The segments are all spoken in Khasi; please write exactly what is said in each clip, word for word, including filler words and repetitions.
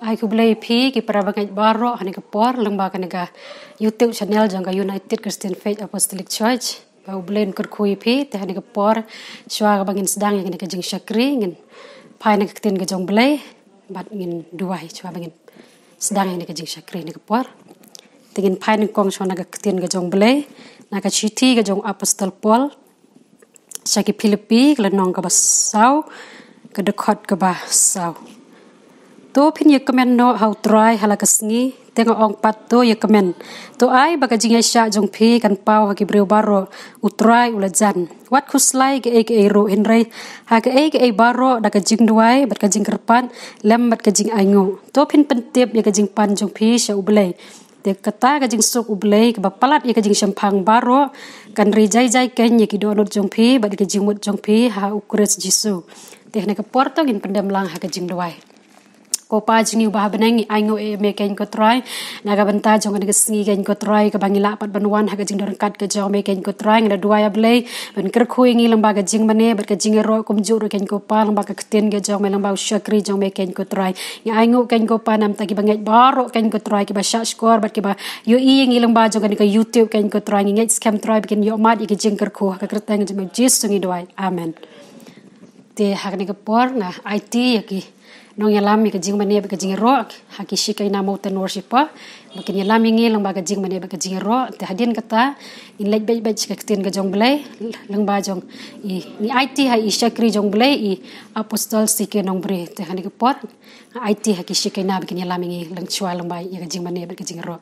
Ai khublei phi ki para bangeit baroh ha kane ka por lyngba kane ka YouTube channel jong ka United Christian Faith Apostolic Church. Ba U Blei un kyrkhu ïa phi te ha kane ka por shuwa kaba ngin sdang ïa kane ka jingshakri ngin phai na ka ktien ka jong U Blei bad ngin duwai shuwa ba ngin sdang ïa kane ka jingshakri ha kane ka por. Te ngin phai nyngkong shuwa na ka ktien ka jong U Blei na ka shithi ka jong u Apostol Paul sha ki Philippi ka lynnong kaba saw ka dkhot kaba saw. To phin ïa kmen noh ha U Trai ha la ka sngi, te nga ong pat to ïa kmen. To ai ba ka jingïaishah jong phi kan paw ha ki briew baroh, U Trai u la jan. Wat khuslai kaei kaei ruh hynrei ha kaei kaei baroh da ka jingduwai bad ka jingkyrpad lem bad ka jingainguh to phin pyntip ïa ka jingpan jong phi sha U Blei. Te kata ka jingsuk U Blei kaba palat ïa ka jingshemphang baroh kan ri jai jai keiñ ïa ki dohnud jong phi bad ïa ka jingmut jong phi ha U Khrist Jisu. Te ha kane ka por to ngin pyndem lang ha ka jingduwai. Ko Pa jong ngi uba ha bneng, ngi ainguh ïa me keiñ ko Trai na ka bynta jong kane ka sngi keiñ ko Trai kaba ngi lah pat ban wan ha ka jingdon ryngkat ka jong me keiñ ko Trai. Ngi la duwai ïa U Blei ban kyrkhu ïa ngi lyngba ka jingmane bad ka jingïaroh kumjuh ruh keiñ ko Pa lyngba ka ktien ka jong me lyngba u shakri jong me keiñ ko Trai. Ngi ainguh keiñ ko Pa namar ki bangeit baroh keiñ ko Trai kiba shah shkor bad kiba ïohi ïa ngi lyngba jong kane ka YouTube keiñ ko Trai. Ngi ngeit skhem Trai ba kin ïohmad ïa ka jingkyrkhu ha ka kyrteng jong me Jisu ngi duwai. Amen. Te ha kane ka por nga aiti ïa ki nongïalam ïa ka jingmane bad ka jingïaroh ha ki Shekinah Mountain Worship ba kin ïalam ïa ngi lyngba ka jingmane bad ka jingïaroh. Te hadien kata ngin leit beit beit sha ka ktien ka jong U Blei lyngba jong i ngi aiti ha i shakri jong U Blei i Apostol C K Nongbri. Te ha kane ka por nga aiti ha ki Shekinah ba kin ïalam ïa ngi lyngshwa lyngba ïa ka jingmane bad ka jingïaroh.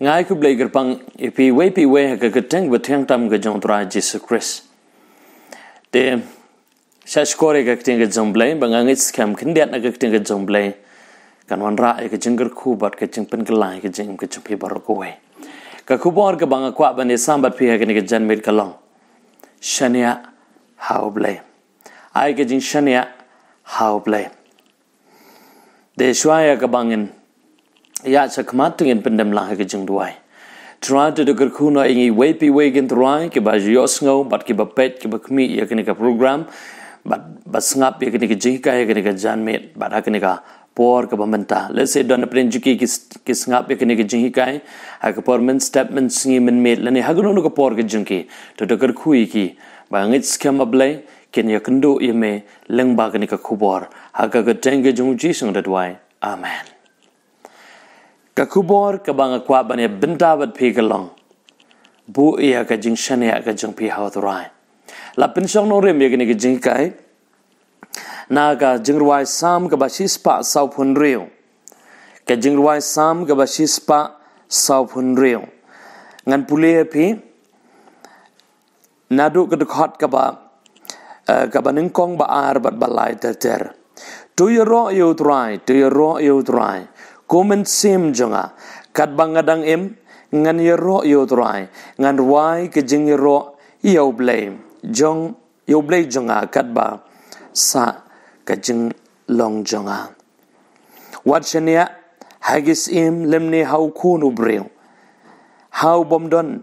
Nga ai khublei kyrpang ïa phi wei pa wei ha ka kyrteng bathiang tam ka jong U Trai Jisu Khrist. Te sha shkor ïa ka ktien ka jong U Blei, ba nga ngeit skhem khyndiat na ka ktien ka jong U Blei kan wanrah ïa ka jingkyrkhu bad ka jingpynkylla ïa ka jingim ka jong phi baroh kawei. Ka khubor kaba nga kwah ban ïasam bad phi ha kane ka janmiet ka long: Shaniah ha U Blei. Ai ka jingshaniah ha U Blei. Te shuwa ïa kaba ngin ïaid shakhmat, to ngin pyndem lang ha ka jingduwai. Trai, to da kyrkhu noh ïa ngi wei pa wei, kin Trai, kiba ïohsngew bad kiba peit, kiba khmih ïa kane ka program, bad ba sngap ïa kane ka jinghikai ha kane ka janmiet bad ha kane ka por kaba mynta. Lehse don hapdeng jong ki ki s-, ki sngap ïa kane ka jinghikai ha ka por mynstep, mynsngi, mynmiet, lane ha kano kano ka por ka jong ki, to da kyrkhu ïa ki ba nga ngeit skhem, A Blei, kin ïakynduh ïa me lyngba kane ka khubor. Ha ka kyrteng ka jong U Jisu nga da duwai. Amen. Ka khubor kaba nga kwah ban ïa bynta bad phi ka long: Buh ïa ka jingshaniah ka jong phi ha U Trai. La pynshong nongrim ïa kane ka jinghikai na ka Jingrwai Salm kaba shispah sawphew hynriew. Ka Jingrwai Salm kaba shispah sawphew hynriew. Ngan pule ïa phi naduh ka dkhot kaba, eh, kaba nyngkong, ba ar bad ba lai ter ter. To ïaroh ïa U Trai, to ïaroh ïa U Trai, ko mynsiem jong nga. Katba nga dang im, ngan ïaroh ïa U Trai, ngan rwai ka jingïaroh ïa U Blei jong, ïa U Blei jong nga katba sah ka jinglong jong nga. Wat shaniah ha ki syiem lymne ha U Khun u briew, ha u bym don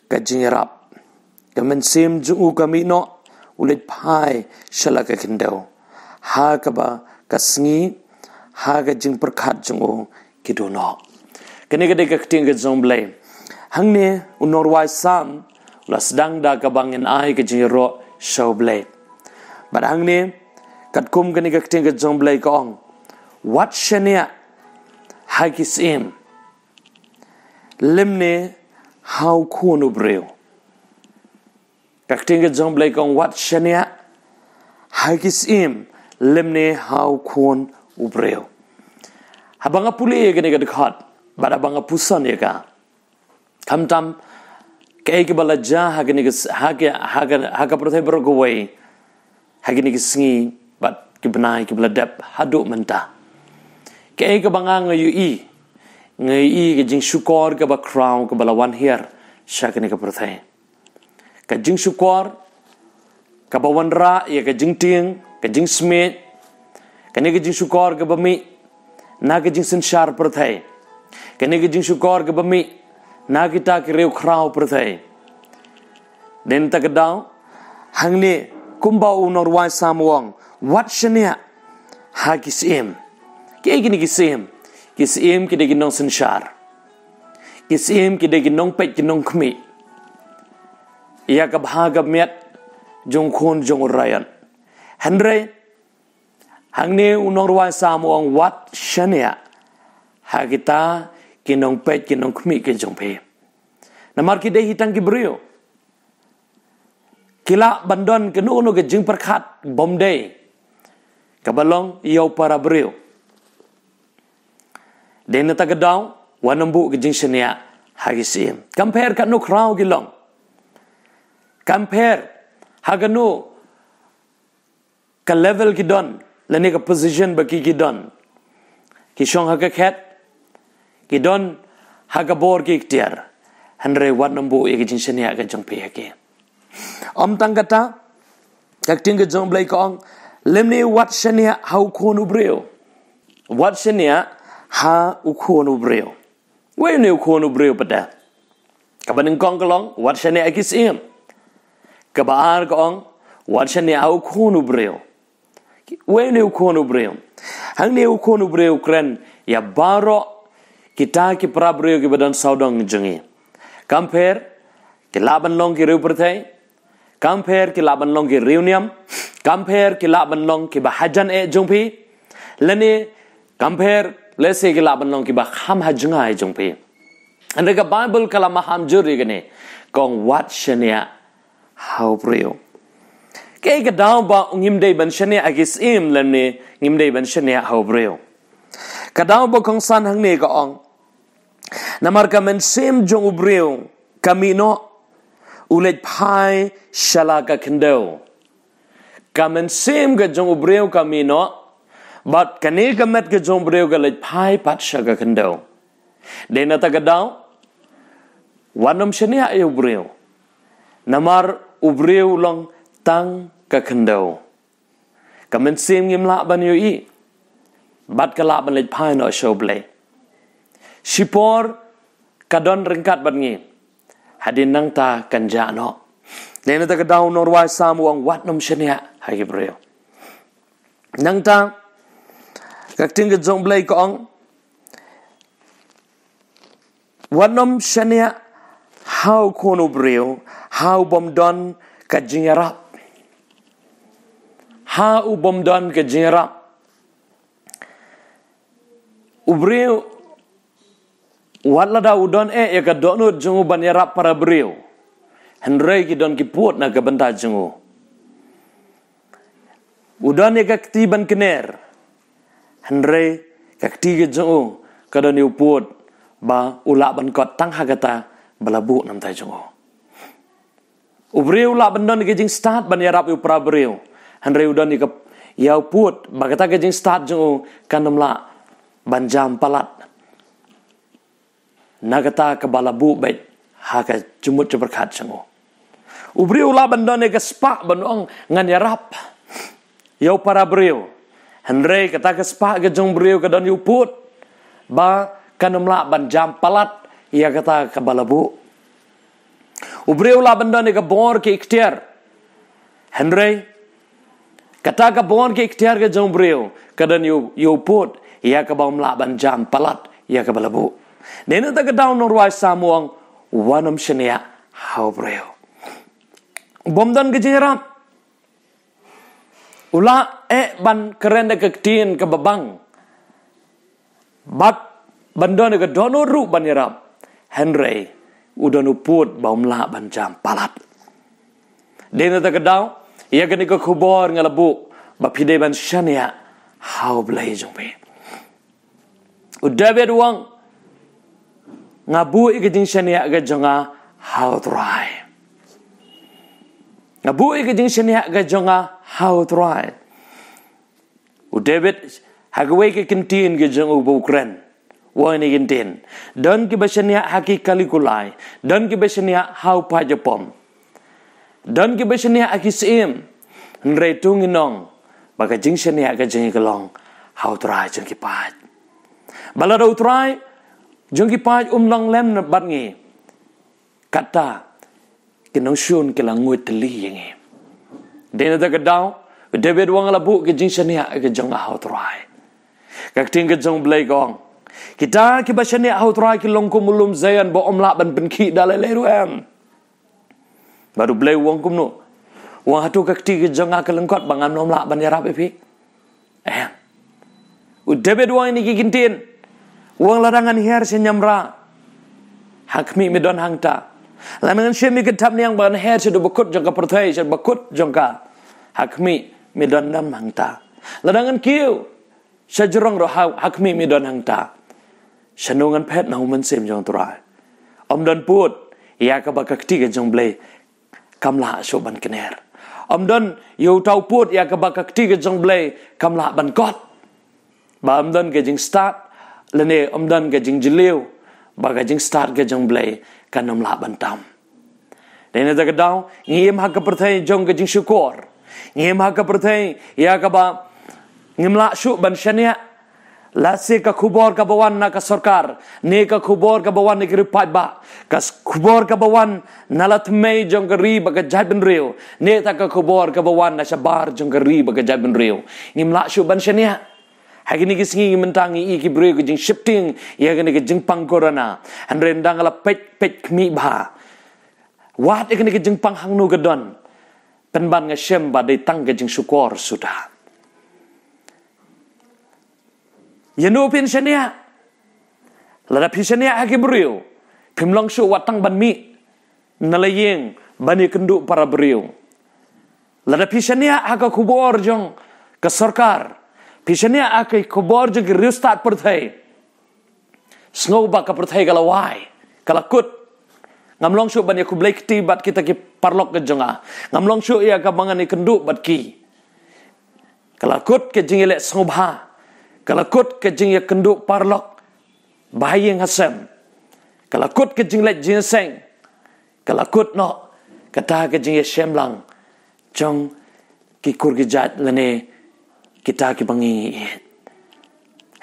ka jingïarap. Ka mynsiem jong u ka mih noh, u leit phai sha la ka khyndew, ha kaba ka sngi, ha ka jingpyrkhat jong u ki duh noh. Kane ka dei ka ktien ka jong U Blei. Hangne u nongrwai Salm u la sdang da kaba ngin ai ka jingïaroh sha U Blei. Bad hangne, katkum kane ka ktien ka jong U Blei, ka ong: Wat shaniah ha ki syiem lymne ha U Khun u briew. Ka ktien ka jong U Blei ka ong: Wat shaniah ha ki syiem lymne ha U Khun u briew. Haba nga pule ïa kane ka dkhot bad haba nga puson ïa ka, khamtam kaei kaba la jia ha kane ka s-, ha ka, ha ka, ha ka pyrthei baroh kawei ha kine ki sngi bad ki bnai kiba la dep haduh mynta, kaei kaba nga, nga ïohi, nga ïohi ka jingshukor kaba khraw kaba la wan hiar sha kane ka pyrthei. Ka jingshukor kaba wanrah ïa ka jingtieng, ka jingsmit. Kane ka jingshukor kaba mih na ka jingsynshar pyrthei. Kane ka jingshukor kaba mih na kita ki riewkhraw pyrthei. Dei na kata ka daw, hangne, kumba u nongrwai Salm u ong: Wat shaniah ha ki syiem. Kiei kine ki syiem? Ki syiem ki dei ki nongsynshar. Ki syiem ki dei ki nongpeit, ki nongkhmih ïa ka bha ka miat jong u khun jong u raiot. Hynrei hangne u nongrwai Salm u ong: Wat shaniah ha kita ki nongpeit, ki nongkhmih ki jong phi. Namar ki dei hi tang ki briew. Ki lah ban don kano kano ka jingpyrkhat bym dei kaba long ïa u para briew. Dei na kata ka daw, wat nym buh ka jingshaniah ha ki syiem. Kam pher katno khraw ki long, kam pher ha kano ka level ki don, lane ka position ba ki, ki don. Ki shong ha ka khet, ki don ha ka bor ki iktiar. Hynrei wat nym buh ïa ka jingshaniah ka jong phi ha ki. Ym tang kata, ka ktien ka jong U Blei ka ong: Lymne wat shaniah ha u khun u briew. Wat shaniah ha u khun u briew. Uei une u khun u briew pat? Kaba nyngkong ka long: Wat shaniah ha ki syiem. Kaba ar ka ong: Wat shaniah ha u khun u briew. Uei une u khun u briew? Hangne u khun u briew u kren ïa baroh kita ki para briew kiba don sawdong jong ngi. Kam pher ki lah ban long ki riew pyrthei, kam pher ki lah ban long ki riewniam, kam pher ki lah ban long kiba hajan eh jong phi, lane kam pher lehse ki lah ban long kiba kham ha jngai jong phi. Hynrei ka Baibl ka la maham jur ïa kane, ka ong: Wat shaniah ha u briew. Kaei ka daw ba ngim dei ban shaniah ha ki syiem lane ngim dei ban shaniah ha u briew? Ka daw ba kongsan hangne ka ong: Namar ka mynsiem jong u briew ka mih noh, u leit phai sha la ka khyndew. Ka mynsiem ka jong u briew ka mih noh, bad kane ka met ka jong u briew ka leit phai pat sha ka khyndew. Dei na kata ka daw, wat nym shaniah ïa u briew, namar u briew u long tang ka khyndew. Ka mynsiem ngim lah ban ïohi, bad ka lah ban leit phai noh sha u Blei. Shipor ka don ryngkat bad ngi, hadien nangta kan jah noh. Dei na kata ka daw u nongrwai Salm u ong, wat nym shaniah ha ki briew. Nangta ka ktien ka jong u Blei ka ong, wat nym shaniah ha u khun u briew, ha u bym don ka jingïarap. Ha u bym don ka jingïarap. U briew, wat lada u don eh ïa ka dohnud jong u ban ïarap para briew, hynrei ki don ki pud na ka bynta jong u. U don ïa ka kti ban kner, hynrei ka kti ka jong u ka don ïa u pud, ba u lah ban kot tang ha kata ba la buh na ka bynta jong u. U briew u lah ban don ïa ka jingstad ban ïarap ïa u para briew, hynrei u don ïa ka, ïa u pud, ba kata ka jingstad jong u kan ym lah ban jam palat na kata kaba la buh beit ha ka jingmut jingpyrkhat jong u. U briew u lah ban don ïa ka spah ban ong, ngan ïarap ïa u para briew, hynrei kata ka spah ka jong u briew ka don ïa u pud, ba kan ym lah ban jam palat ïa kata kaba la buh. U briew u lah ban don ïa ka bor ka iktiar, hynrei kata ka bor ka iktiar ka jong u briew ka don ïa u, ïa u pud, ïa kaba um lah ban jam palat ïa kaba la buh. Dei na kata ka daw u nongrwai Salm u ong, wat nym shaniah ha u briew. U bym don ka jingïarap, u lah eh ban kren da ka ktien kaba bang, bad ban don ïa ka dohnud ruh ban ïarap, hynrei u don u pud ba um lah ban jam palat. Dei na kata ka daw, ïa kane ka khubor nga la buh ba phi dei ban shaniah ha u Blei jong phi. U David u ong, nga buh ïa ka jingshaniah ka jong nga ha u Trai. Nga buh ïa ka jingshaniah ka jong nga ha u Trai. U David, ha kawei ka ktien ka jong u ba u kren, u ong ïa kane ka ktien, don kiba shaniah ha ki kali kulai, don kiba shaniah ha u paid jopom, don kiba shaniah ha ki syiem, hynrei to ngin ong ba ka jingshaniah ka jong ngi ka long ha u Trai jong ki paid. Ba lada u Trai jong ki paid um long lem bad ngi, kata ki nongshun ki la nguid tylli ïa ngi. Dei na kata ka daw u David u ong, nga la buh ka jingshaniah ka jong nga ha u Trai. Ka ktien ka jong u Blei ka ong, kita kiba shaniah ha u Trai ki long kum u lum Zion ba um lah ban pynkhih da lei lei ruh em. Bad u Blei u ong kumno? U ong, hato ka kti ka jong nga ka lyngkot ba ngan ym lah ban ïarap ïa phi? Em. U David u ong ïa kine ki ktien, u ong, lada ngan hiar sha niamra, ha khmih me don hangta. Lada ngan shim ïa ka thapniang ba ngan hiar sha dewbakut jong ka pyrthei, sha dewbakut jong ka, ha khmih me don hangta. Lada ngan kiew sha jrong ruh, ha khmih me don hangta. Shano ngan phet na u mynsiem jong u Trai? Ym don pud ïa kaba ka kti ka jong u Blei kam lah shuh ban kner. Ym don ïa uta u pud ïa kaba ka kti ka jong u Blei kam lah ban kot. Ba ym don ka jingstad, lane ym don ka jingjylliew, ba ka jingstad ka jong u Blei kan ym lah ban tam. Dei na kata ka daw, ngi im ha ka pyrthei jong ka jingshukor. Ngi im ha ka pyrthei ïa kaba ngim lah shuh ban shaniah. Lehse ka khubor kaba wan na ka sorkar, ne ka khubor kaba wan na ki riewpaidbah, ka s-, khubor kaba wan na la thymmei jong ka ri bad ka jaitbynriew, ne kata ka khubor kaba wan na shabar jong ka ri bad ka jaitbynriew, ngim lah shuh ban shaniah. Ha kine ki sngi mynta ngi ïohi ki briew ka jingsheptieng ïa kane ka jingpang corona. Hynrei ynda nga la peit, peit khmih bha, wat ïa kane ka jingpang hangno ka don, pynban nga shem ba dei tang ka jingshukor suda. Ïano phin shaniah? Lada phi shaniah ha ki briew, phim long shuh wat tang ban mih na la ïing ban ïakynduh para briew. Lada phi shaniah ha ka khubor jong ka sorkar, phi shaniah ha ka khubor jong ki riewstad pyrthei, Sngew ba ka pyrthei ka la wai, ka la kut. Ngam long shuh ban ïa khublei kti bad kita ki paralok ka jong nga. Ngam long shuh ïa kaba ngan ïakynduh bad ki. Ka la kut ka jingïaleh sngewbha. Ka la kut ka jingïakynduh paralok ba ha ïing ha sem. Ka la kut ka jingleh jingïaseng. Ka la kut noh kata ka jingïashem lang jong ki kur ki jait lane kita kiba ngi ïeit.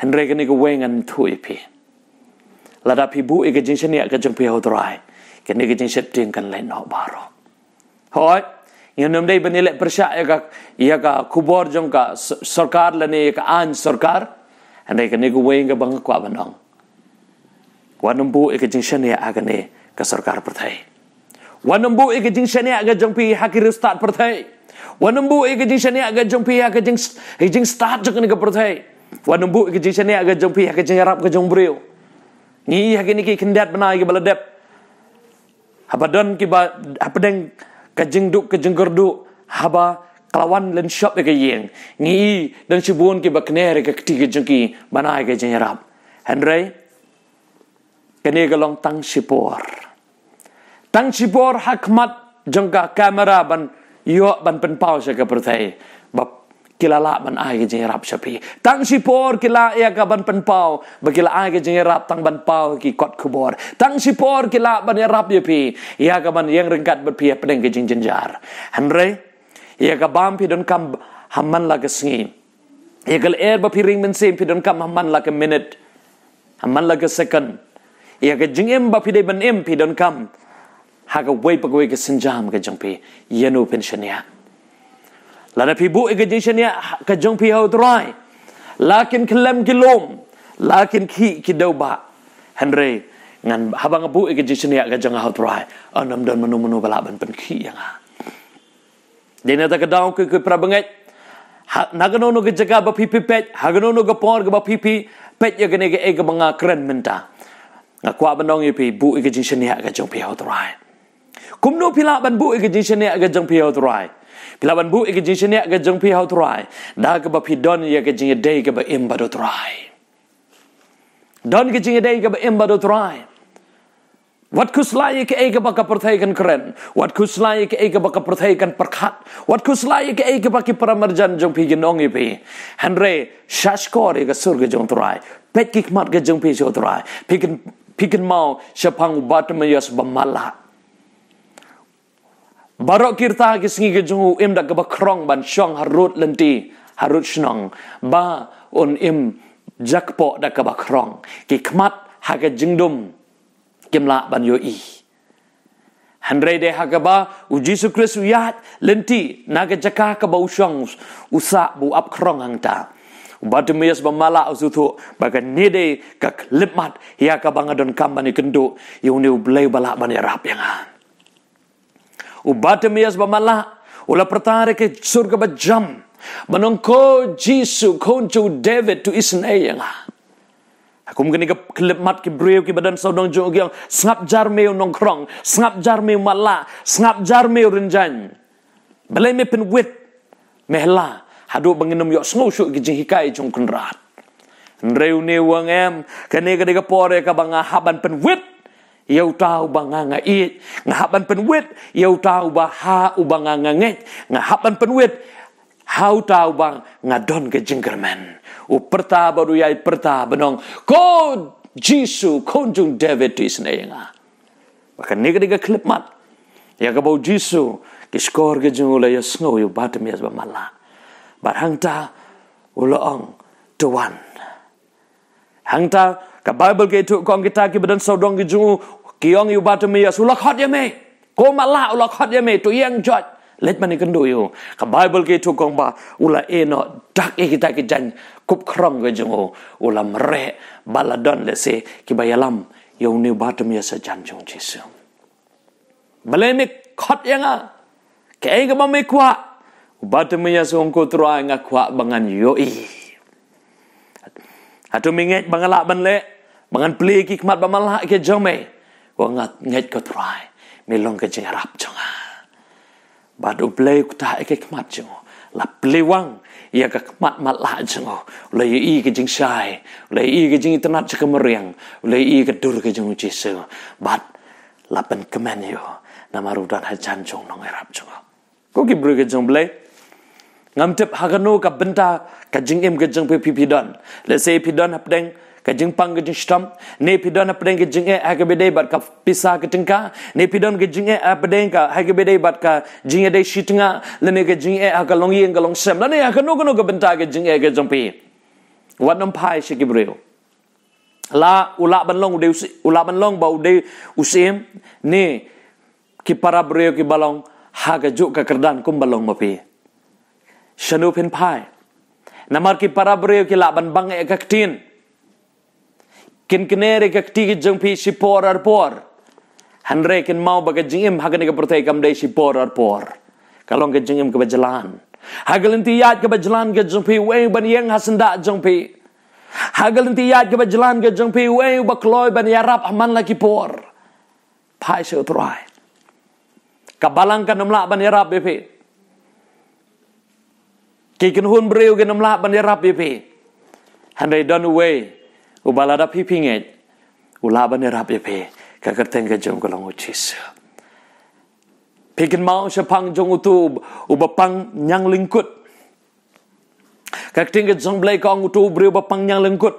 Hynrei kane kawei ngan ïathuh ïa phi. Lada phi buh ïa ka jingshaniah ka jong phi ha U Trai, kane ka jingsheptieng kan leit noh baroh. Hooid, ngim dei ban ïaleh pyrshah ïa ka, ïa ka khubor jong ka s-, sorkar lane ïa ka aiñ sorkar. Hynrei kane kawei kaba nga kwah ban ong. Wat nym buh ïa ka jingshaniah ha kane ka sorkar pyrthei. Wat nym buh ïa ka jingshaniah ka jong phi ha ki riewstad pyrthei. Wat nym buh ïa ka jingshaniah ka jong phi ha ka jing, ha ka jingstad jong kane ka pyrthei. Wat nym buh ïa ka jingshaniah ka jong phi ha ka jingïarap ka jong u briew. Ngi ïohi ha kine ki khyndiat bnai kiba la dep, haba don kiba hapdeng ka jingduk ka jingkyrduh, haba ka la wan lynshop ïa ka ïing, ngi ïohi don shibun kiba kner ïa ka kti ka jong ki ban ai ka jingïarap. Hynrei kane ka long tang shipor. Tang shipor ha khmat jong ka kamera ban ïoh ban pynpaw sha ka pyrthei ba ki la lah ban ai ka jingïarap sha phi. Tang shipor ki lah ïa ka ban pynpaw ba ki la ai ka jingïarap tang ban paw ki kot khubor. Tang shipor ki lah ban ïarap ïa phi ïa ka ban ïeng ryngkat bad phi hapdeng ka jingjynjar. Hynrei ïa ka bam phi donkam ha man la ka sngi, ïa ka lyer ba phi ring mynsiem phi donkam ha man la ka minit, ha man la ka second. Ïa ka jingim ba phi dei ban im phi donkam ha kawei pa kawei ka sienjam ka jong phi. Ïano phin shaniah? Lada phi buh ïa ka jingshaniah ka jong phi ha U Trai, la kin khlem ki lum, la kin khih ki dewbah. Hynrei ngan, haba nga buh ïa ka jingshaniah ka jong nga ha U Trai, ym don mano mano ba lah ban pynkhih ïa nga. Dei na kata ka daw ko ki parabangeit, ha, na kano kano ka jaka ba phi phi peit, ha kano kano ka por kaba phi phi peit ïa kane kaei kaba nga kren mynta, nga kwah ban ong ïa phi, buh ïa ka jingshaniah ka jong phi ha U Trai. Kumno phi lah ban buh ïa ka jingshaniah ka jong phi ha U Trai? Phi lah ban buh ïa ka jingshaniah ka jong phi ha U Trai da kaba phi don ïa ka jingïadei kaba im bad U Trai. Don ka jingïadei kaba im bad U Trai. Wat khuslai ïa kaei kaba ka pyrthei kan kren. Wat khuslai ïa kaei kaba ka pyrthei kan pyrkhat. Wat khuslai ïa kaei kaba ki paramarjan jong phi kin ong ïa phi. Hynrei sngap shkor ïa ka sur ka jong U Trai. Peit ki khmat ka jong phi sha U Trai. Phi kin, phi kynmaw shaphang u Bartimaeus ba matlah. Baroh ki rta ki sngi ki jong u im da kaba khrong ban shong harud lynti, harud shnong, ba un im jakpoh da kaba khrong. Ki khmat ha ka jingdum kim lah ban ïohi. Hynrei dei ha kaba u Jisu Khrist u ïaid lynti na ka jaka kaba u shong, u sah ba u ap khrong hangta. U Bartimaeus ba matlah u sngewthuh ba kane dei ka khyllipmat ïa kaba nga donkam ban ïakynduh ïa une U Blei ba lah ban ïarap ïa nga. U Bartimaeus ba matlah u la pyrta da ka sur kaba jam ban ong, "Ko Jisu, Khun jong u David, to isynei ïa nga." Ha kum kane ka khyllipmat ki briew kiba don sawdong jong u ki ong, "Sngap jar me u nongkhrong, sngap jar me u matlah, sngap jar me u rynjang. Balei me pynwit? Me hela haduh ba ngin ym ïohsngew shuh ki jinghikai jong u Kynrad." Hynrei une u ong, "Em, kane ka dei ka por ïa kaba nga hap ban pynwit ïa uta uba nga nga ïeit. Nga hap ban pynwit ïa uta uba ha uba nga nga ngeit. Nga hap ban pynwit ha uta uba nga don ka jingkyrmen." U pyrta bad u ïai pyrta ban ong, "Ko Jisu, Khun jong u David, to isynei ïa nga." Ba kane ka dei ka khyllipmat ïa kaba u Jisu, ki shkor ki jong u la ïohsngew ïa u Bartimaeus ba matlah. Bad hangta u la ong, "To wan." Hangta ka Baibl ka ïathuh ka ong kita kiba don sawdong ki jong u ki ong ïa u Bartimaeus, "U la khot ïa me. Ko matlah, u la khot ïa me, to ïeng joit. Leit ban ïakynduh ïa u." Ka Baibl ka ïathuh ka ong ba u la ïeh noh dak ïa kita ki jaiñ kup khrong ki jong u. U la mareh ba la don lehse kiba ïalam ïa une u Bartimaeus hajan jong u Jisu. "Balei me khot ïa nga? Kaei kaba me kwah?" U Bartimaeus u ong, "Ko Trai, nga kwah ba ngan ïohi. Hato me ngeit ba nga lah ban leh, ba ngan plie ki khmat ba matlah ki jong me?" "Ko, nga ngeit, ko Trai, me long ka jingïarap jong nga." Bad U Blei u ktah ïa ki khmat jong u. La plie wang ïa ka khmat matlah jong u. U la ïohi ka jingshai, u la ïohi ka jingitynnad sha ka mariang, u la ïohi ka dur ka jong u Jisu. Bad la pynkmen ïa u namar u don hajan jong u nongïarap jong u. Ko ki briew ka jong U Blei, ngam tip ha kano ka bynta ka jingim ka jong phi phi phi don. Lehse phi don hapdeng ka jingpang ka jingshitom, ne phi don hapdeng ka jingeh ha kaba ïadei bad ka pisa ka tyngka, ne phi don ka jingeh hapdeng ka ha kaba ïadei bad ka jingïadei shi tnga, lane ka jingeh ha ka longïing ka longsem, lane ha kano kano ka bynta ka jingeh ka jong phi. Wat nym phai sha ki briew. La u lah ban long u dei u sy-, u lah ban long ba u dei u syiem, ne ki para briew kiba long ha kajuh ka kyrdan kumba long ma phi. Shano phin phai? Namar ki para briew ki lah ban bang ïa ka ktien, kin kner ïa ka kti ka jong phi shipor ar por. Hynrei kynmaw ba ka jingim ha kane ka pyrthei kam dei shipor ar por. Ka long ka jingim kaba jlan. Ha ka lynti ïaid kaba jlan ka jong phi, uei ban ïeng ha syndah jong phi? Ha ka lynti ïaid kaba jlan ka jong phi, uei ba kloi ban ïarap ha man la ki por? Phai sha U Trai. Ka balang kan ym lah ban ïarap ïa phi. Ki kynhun briew kin ym lah ban ïarap ïa phi. Hynrei don uwei uba lada phi phi ngeit, u lah ban ïarap ïa phi. Ka kyrteng ka jong u ka long u Jisu. Phi kynmaw shaphang jong utu uba pang ñiang lyngkut. Ka ktien ka jong U Blei ka ong utu u briew ba pang ñiang lyngkut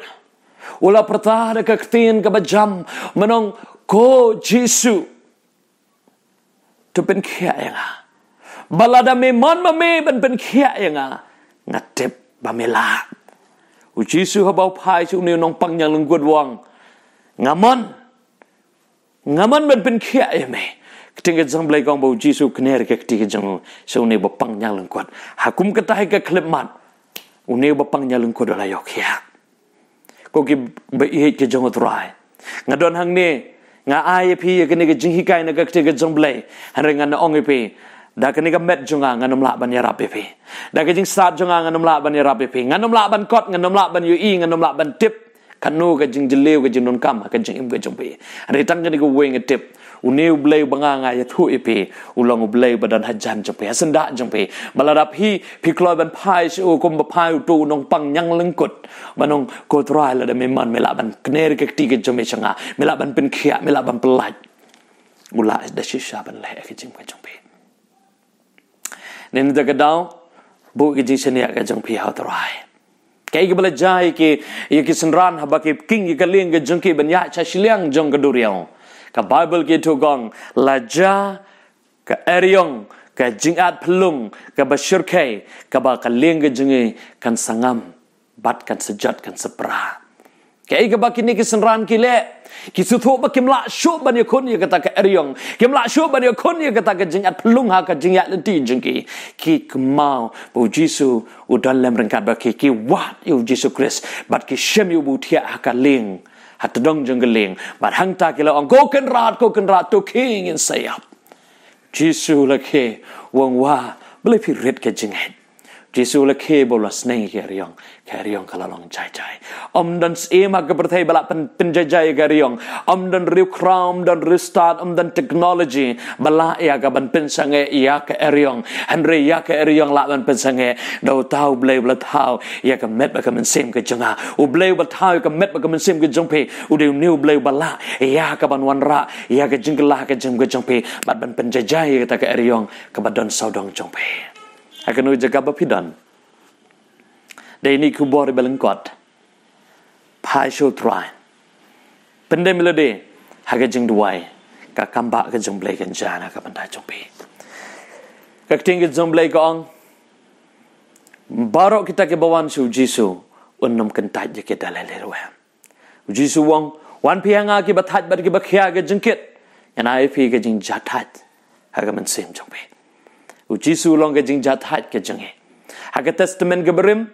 u la pyrta da ka ktien kaba jam, u ong, "Ko Jisu, to pynkhiah ïa nga. Ba lada me mon ma me ban pynkhiah ïa nga, nga tip ba me lah." U Jisu haba u phai sha une u nongpang ñiang lyngkut, u ong, "Nga mon. Nga mon ban pynkhiah ïa me." Ka ktien ka jong U Blei ka ong ba u Jisu u kner ïa ka kti ka jong u sha une uba pang ñiang lyngkut. Ha kum kata hi ka khyllipmat, une uba pang ñiang lyngkut u la ïoh khiah. Ko kiba ïeit ka jong U Trai, nga don hangne, nga ai ïa phi ïa kane ka jinghikai na ka ktien ka jong U Blei. Hynrei ngan ong ïa phi, da kane ka met jong nga ngan ym lah ban ïarap ïa phi. Da ka jingstad jong nga ngan ym lah ban ïarap ïa phi. Ngan ym lah ban kot, ngan ym lah ban ïohi, ngan ym lah ban tip kano ka jingjylliew, ka jingdonkam ha ka jingim ka jong phi. Hynrei tang kane kawei nga tip, une U Blei uba nga nga ïathuh ïa phi, u long U Blei uba don hajan jong phi, ha syndah jong phi. Ba lada phi, phi kloi ban phai sha u kumba phai utu u nongpang ñiang lyngkut, ban ong, "Ko Trai, lada me mon, me lah ban kner ïa ka kti ka jong me sha nga, me lah ban pynkhiah, me lah ban pyllait." U lah da shisha ban leh ha ka jingim ka jong phi. Nangta ka daw, buh ka jingshaniah ka jong phi ha U Trai. Kaei kaba la jia ïa ki, ïa ki synran haba ki king ïa ka lieng ka jong ki ban ïaid sha shiliang jong ka duriaw? Ka Baibl ka ïathuh, ka ong, la jia ka eriong, ka jingat phyllung kaba shyrkhei, kaba ka lieng ka jong ngi kan sa ngam bad kan sa jot, kan sa pra. Kaei kaba kine ki synran ki leh? Ki sngewthuh ba kim lah shuh ban ïakhun ïa kata ka eriong, kim lah shuh ban ïakhun ïa kata ka jingat phyllung ha ka jingïaid lynti jong ki. Ki kynmaw ba u Jisu u don lem ryngkat bad ki, ki wad ïa u Jisu Khrist bad ki shem ïa u ba u thiah ha ka lieng, ha tdong jong ka lieng. Bad hangta ki la ong, "Ko Kynrad, ko Kynrad, to khie, ngin sa ïap." Jisu u la khie, u ong, "Wah, balei phi rit ka jingngeit?" Jisu u la khie bad u la sneng ïa ka eriong, ka eriong ka la long jai jai. Ym don syiem ha ka pyrthei ba lah pyn, pynjai jai ïa ka eriong. Ym don riew khraw, ym don riew stad, ym don technology ba lah ïa ka ban pynsangeh ïa ka eriong. Hynrei ïa ka eriong lah ban pynsangeh da uta U Blei uba la thaw ïa ka met bad ka mynsiem ka jong nga. U Blei uba la thaw ïa ka met bad ka mynsiem ka jong phi, u dei une U Blei uba lah ïa ka ban wanrah ïa ka jingkylla ka jong, ka jong phi, bad ban pynjai jai ïa kata ka eriong kaba don sawdong jong phi. Ha kano jaka ba phi don, dei ine i khubor iba lyngkot. Phai sha U Trai. Pyndem ïa lade ha ka jingduwai. Ka kam ba ka jong U Blei kan jan ha ka bynta jong phi. Ka ktien ka jong U Blei ka ong, baroh kita kiba wan sha u Jisu un ym kyntait ïa ki da lei lei ruh. U Jisu u ong, wan phi ha nga kiba thait bad kiba khia ka jingkit, ngan ai ïa phi ka jingjahthait ha ka mynsiem jong phi. U Jisu u long ka jingjahthait ka jong ngi. Ha ka Testament kaba rim,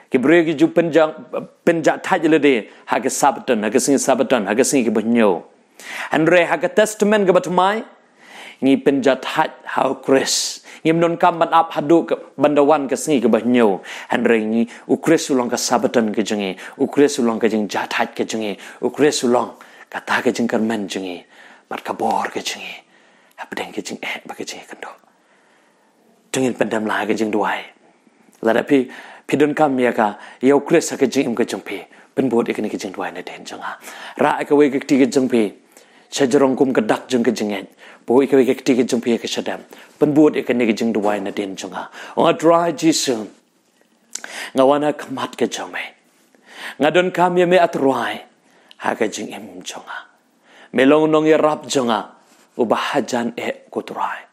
ki briew ki ju pynjah, pynjahthait ïa lade ha ka Sabbaton, ha ka sngi Sabbaton, ha ka sngi kaba hynñiew. Hynrei ha ka Testament kaba thymmai, ngi pynjahthait ha u Khrist. Ngim donkam ban ap haduh ka, ban da wan ka sngi kaba hynñiew. Hynrei ngi, u Khrist u long ka Sabbaton ka jong ngi. U Khrist u long ka jingjahthait ka jong ngi. U Khrist u long kata ka jingkyrmen jong ngi bad ka bor ka jong ngi hapdeng ka jingeh bad ka jingkynduh. To ngin pyndem la ha ka jingduwai. Lada phi, phi donkam ïa ka, ïa u Khrist ha ka jingim ka jong phi, pynbud ïa kane ka jingduwai nadien jong nga. Rah ïa kawei ka kti ka jong phi sha jrong kum ka dak jong ka jingngeit. Buh ïa kawei ka kti ka jong phi ïa ka shadem, pynbud ïa kane ka jingduwai nadien jong nga. Ong, A Trai Jisu, nga wan ha khmat ka jong me. Nga donkam ïa me, A Trai, ha ka jingim jong nga. Me long u nongïarap jong nga uba hajan eh, ko Trai.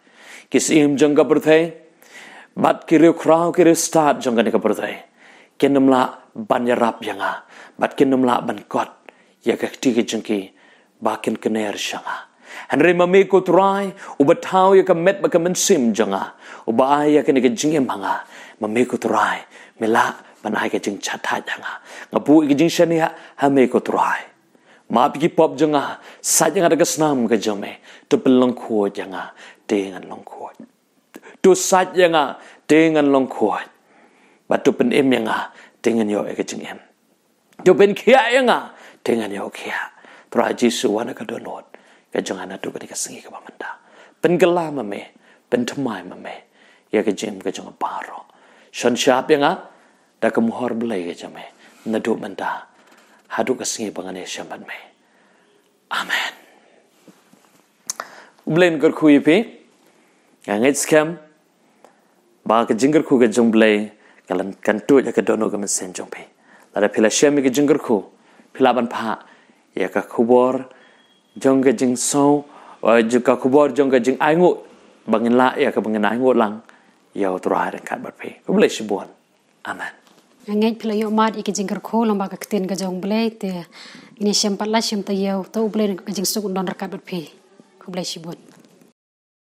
Ki syiem jong ka pyrthei bad ki riewkhraw, ki riewstad jong kane ka pyrthei, kin ym lah ban ïarap ïa nga, bad kin ym lah ban kot ïa ka kti ka jong ki ba kin kner sha nga. Hynrei ma me, ko Trai, uba thaw ïa ka met bad ka mynsiem jong nga, uba ai ïa kane ka jingim ha nga, ma me, ko Trai, me lah ban ai ka jingshad thait ha nga. Nga buh ïa ka jingshaniah ha me, ko Trai. Map ïa ki pop jong nga, sait ïa nga da ka snam ka jong me. To pynlong khuid ïa nga, te ngan long khuid. To sait ïa nga, te ngan long khuid. Bad to pynim ïa nga, te ngan ïoh ïa ka jingim. To pynkhiah ïa nga, te ngan ïoh khiah. Trai Jisu, wan ha ka dohnud ka jong nga naduh kane ka sngi kaba mynta. Pynkylla ma me, pynthymmai ma me ïa ka jingim ka jong nga baroh. Shon shap ïa nga da ka mohor Blei ka jong me, naduh mynta haduh ka sngi ba ngan ïashem bad me. Amen. U Blei un kyrkhu ïa phi. Nga ngeit skhem ba ka jingkyrkhu ka jong U Blei ka lah ban tuid ïa ka dohnud ka mynsiem jong phi. Lada phi la shem ïa ka jingkyrkhu, phi lah ban phah ïa ka khubor jong ka jingsngew, eh, jong ka khubor jong ka jingainguh, ba ngin lah ïa kaba ngin ainguh lang ïa U Trai ryngkat bad phi. Khublei shibun. Amen. Nga ngeit phi la ïoh mad ïa ka jingkyrkhu lyngba ka ktien ka jong U Blei, te ngin ïashem pat la shem taïew, to U Blei ka jingsuk un don ryngkat bad phi. Khublei shibun.